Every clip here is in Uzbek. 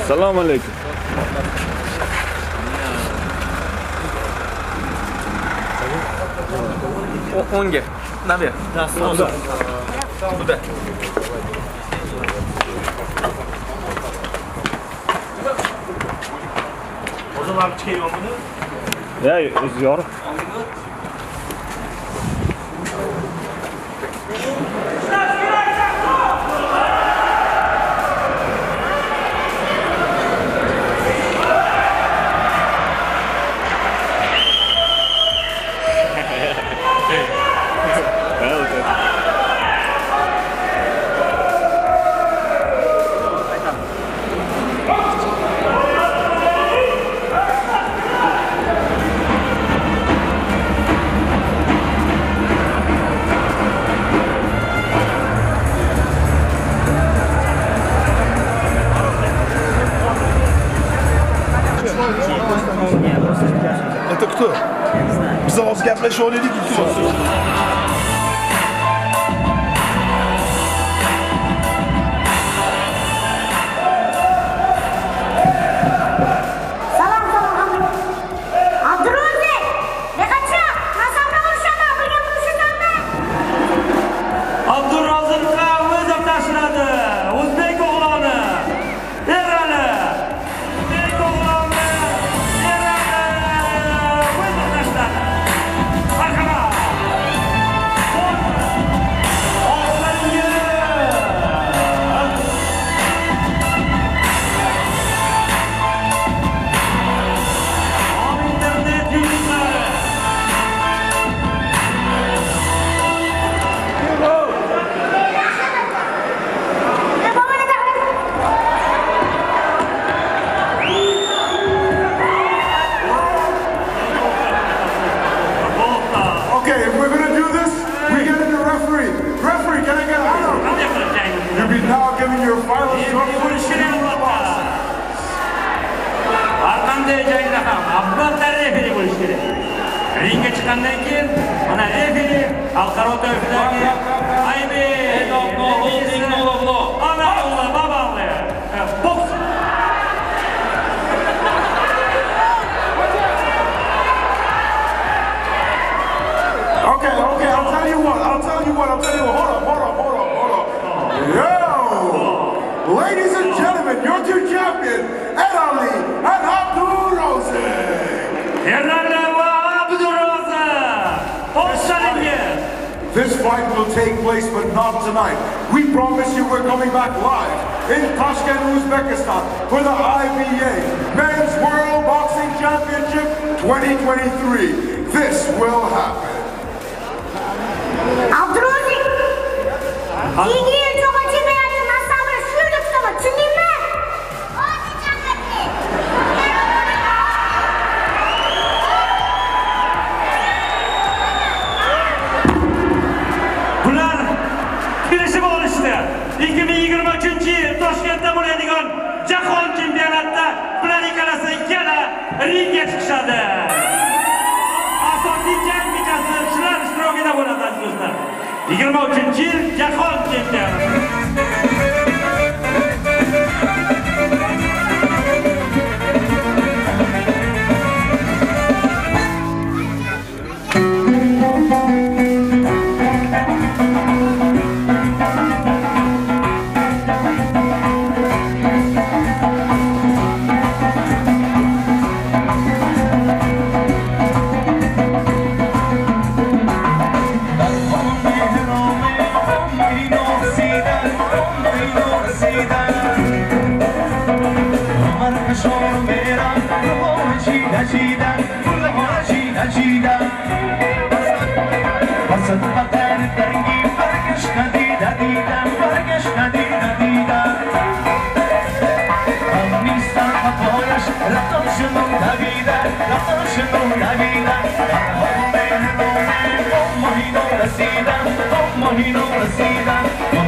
Assalomu alaykum. O'ngga. Naver. Туда. O'zim olib chiqaymi buni? Ya, o'zi yorib. Это кто? Biz hozir gaplashib olaylik, iltimos. Salom, salom, Abdurozik! Beqachon, men sen bilan urushaman, birga urushasanmi? Abduroziqqa vызов tashladi. O'zbek o'g'loni Erali. O'zbek o'g'loni Erali vызов tashladi. Marhamat. Oxirgi. Internet yulduzlari. Okay, if we're gonna do this, we get in the referee. Referee, can I get a Qanday qilib jang o'tkazadi? You'll be now giving your final instructions. Bo'lishi kerak albatta. Har qanday jangda ham albatta referi bo'lishi kerak. Ringga chiqqandan keyin mana referi xalqaro toifadagi IBA ana ular baballi. Boks. Okay, okay, I'll tell you what, I'll tell you what, I'll tell you what. Hold up, hold up, hold up, hold up. Yo! Ladies and gentlemen, your two champions, Erali and Abdurozik. Erali va Abduroziq. Olshalingiz. This fight will take place, but not tonight. We promise you we're coming back live in Tashkent, Uzbekistan for the IBA Men's World Boxing Championship 2023. This will happen. Abdurozik! Keyingi yil jahon chempionatini men sen bilan shu yerda kutaman, tushundingmi? Bular kelishib olishdi. 2023-yil Toshkentda bo'ladigan jahon chempionatida bular ikkalasi yana ringga chiqishadi. Asosiy jang kechasi shular ishtirokida bo'ladi, aziz do'stlar. 23-yil jahon chempionati. رسیدم.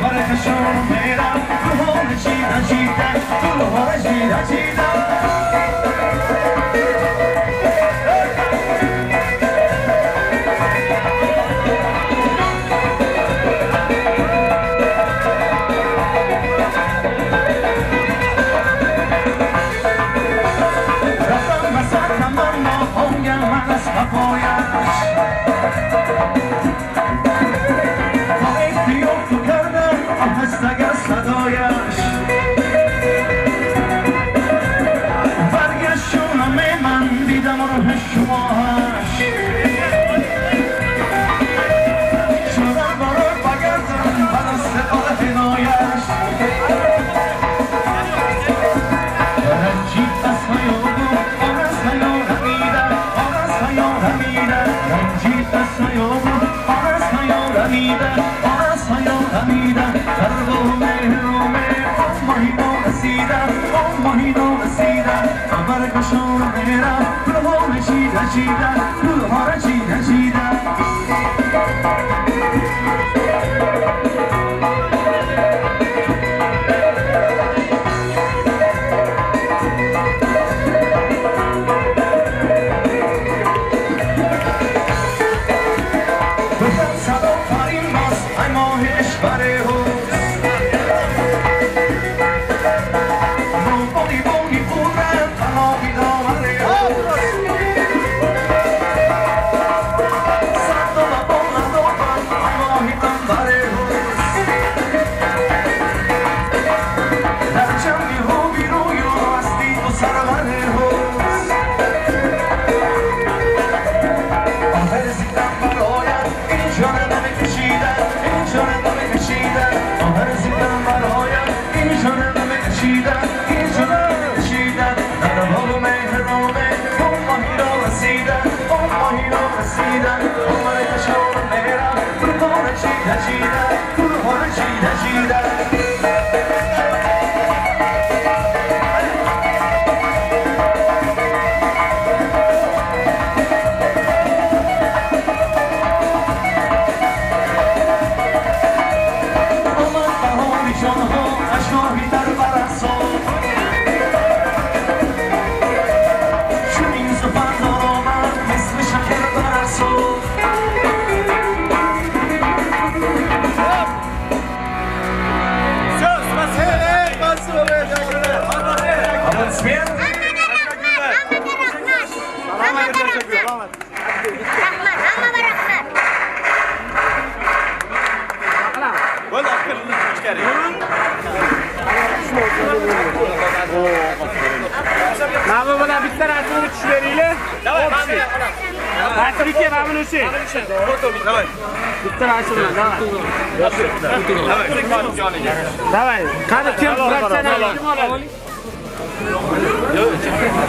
Давай, qani kim professional kim oladi?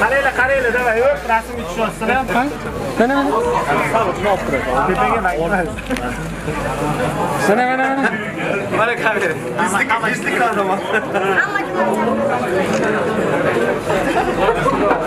Qaranglar, qaranglar, давай, yo'q, rasmga tushyapsizlar. Mana mana. Tepaga mana. Mana mana mana. Mana kamera. Izlik, izlik adamı. Hamma.